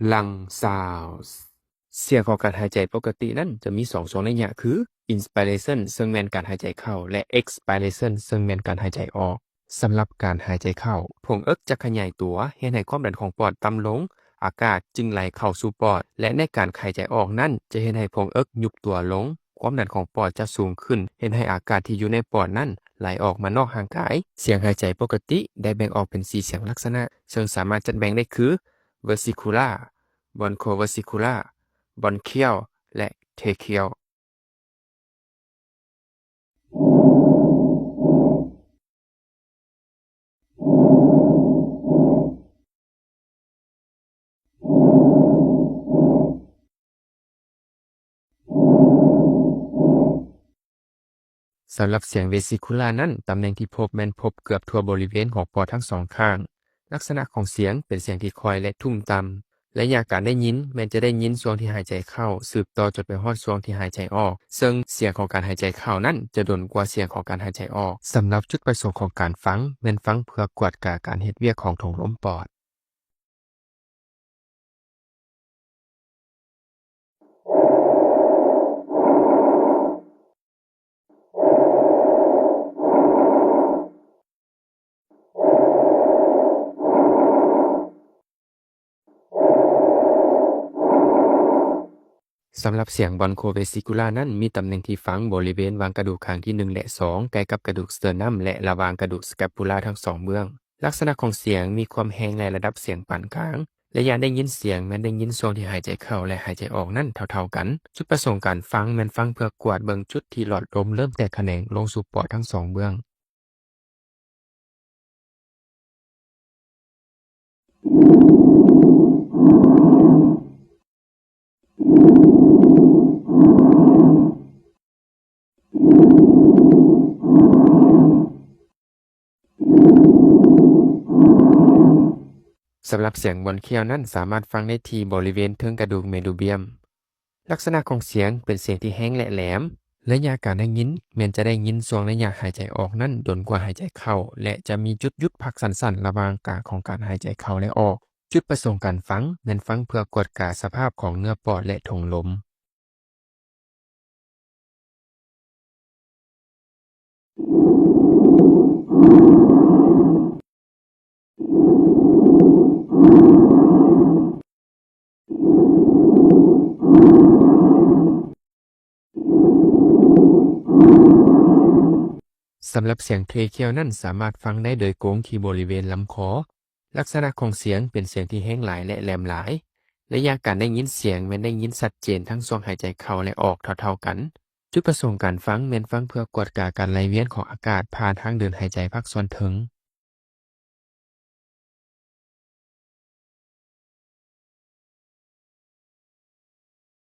lung sounds. ສຽງຂອງການຫາຍໃຈປົກກະຕິນັ້ນຈະມີສອງຊ່ວງໄລຍະຄື inspiration ເຊິ່ງແມ່ນການຫາຍໃຈເຂົ້າ ແລະ expiration ເຊິ່ງແມ່ນການຫາຍໃຈອອກ. ສຳລັບການຫາຍໃຈເຂົ້າ, ໂພງເອິກຈະຂະຫຍາຍຕົວ ເຮັດໃຫ້ຄວາມດັນຂອງປອດຕ່ຳລົງ, ອາກາດຈຶ່ງໄຫຼເຂົ້າສູ່ປອດ ແລະ ໃນການຫາຍໃຈອອກນັ້ນ ຈະເຮັດໃຫ້ໂພງເອິກຍຸບຕົວລົງ, ຄວາມດັນຂອງປອດຈະສູງຂຶ້ນ ເຮັດໃຫ້ອາກາດທີ່ຢູ່ໃນປອດນັ້ນໄຫຼອອກມານອກຮ່າງກາຍ. ສຽງຫາຍໃຈປົກກະຕິໄດ້ແບ່ງອອກເປັນສີ່ສຽງລັກສະນະ ເຊິ່ງສາມາດຈັດແບ່ງໄດ້ຄື vesicular, bronchoversicular, bronchial ແລະ tracheal. ສຳລັບສຽງ vesicular ນັ້ນ, ຕຳແໜ່ງທີ່ພົບແມ່ນພົບເກືອບທົ່ວບໍລິເວນຂອງປອດທັງສອງຂ້າງ. ລັກສະນະຂອງສຽງເປັນສຽງທີ່ຄ່ອຍ ແລະ ທຸ້ມຕ່ຳ. ໄລຍະການໄດ້ຍິນແມ່ນຈະໄດ້ຍິນຊ່ວງທີ່ຫາຍໃຈເຂົ້າ ສືບຕໍ່ຈົນໄປຮອດຊ່ວງທີ່ຫາຍໃຈອອກ, ເຊິ່ງສຽງຂອງການຫາຍໃຈເຂົ້ານັ້ນຈະດົນກວ່າສຽງຂອງການຫາຍໃຈອອກ. ສຳລັບຈຸດປະສົງຂອງການຟັງ ແມ່ນຟັງເພື່ອກວດກາການເຮັດວຽກຂອງຖົງລົມປອດ. ສຳລັບສຽງ bronchoversicular ນັ້ນ ມີຕຳແໜ່ງທີ່ຟັງບໍລິເວນຫວ່າງກະດູກຄາງທີໜຶ່ງ ແລະ ສອງ ໃກ້ກັບກະດູກ sternum ແລະ ລະຫວ່າງກະດູກ scapula ທັງສອງເບື້ອງ. ລັກສະນະຂອງສຽງມີຄວາມແຮງ ແລະ ລະດັບສຽງປານກາງ. ໄລຍະໄດ້ຍິນສຽງແມ່ນໄດ້ຍິນຊ່ວງທີ່ຫາຍໃຈເຂົ້າ ແລະ ຫາຍໃຈອອກນັ້ນເທົ່າໆກັນ. ຈຸດປະສົງການຟັງແມ່ນຟັງເພື່ອກວດເບິ່ງຈຸດທີ່ຫຼອດລົມເລີ່ມແຕກຂະແໜງລົງສູ່ປອດທັງສອງເບື້ອງ. ສຳລັບສຽງ bronchial ນັ້ນ ສາມາດຟັງໄດ້ທີ່ບໍລິເວນເທິງກະດູກ median. ລັກສະນະຂອງສຽງເປັນສຽງທີ່ແຮງ ແລະ ແຫຼມ. ໄລຍະການໄດ້ຍິນແມ່ນຈະໄດ້ຍິນຊ່ວງໄລຍະຫາຍໃຈອອກນັ້ນດົນກວ່າຫາຍໃຈເຂົ້າ ແລະ ຈະມີຈຸດຢຸດພັກສັ້ນໆລະຫວ່າງກາງຂອງການຫາຍໃຈເຂົ້າ ແລະ ອອກ. ຈຸດປະສົງການຟັງແມ່ນຟັງເພື່ອກວດກາສະພາບຂອງເນື້ອປອດ ແລະ ຖົງລົມ. ສຳລັບສຽງ tracheal ນັ້ນ ສາມາດຟັງໄດ້ໂດຍກົງທີ່ບໍລິເວນລຳຄໍ. ລັກສະນະຂອງສຽງເປັນສຽງທີ່ແຮງຫຼາຍ ແລະ ແຫຼມຫຼາຍ. ໄລຍະການໄດ້ຍິນສຽງແມ່ນໄດ້ຍິນຊັດເຈນທັງຊ່ວງຫາຍໃຈເຂົ້າ ແລະ ອອກເທົ່າໆກັນ. ຈຸດປະສົງການຟັງແມ່ນຟັງເພື່ອກວດກາການໄຫຼວຽນຂອງອາກາດຜ່ານທາງເດີນຫາຍໃຈພາກສ່ວນເທິງ.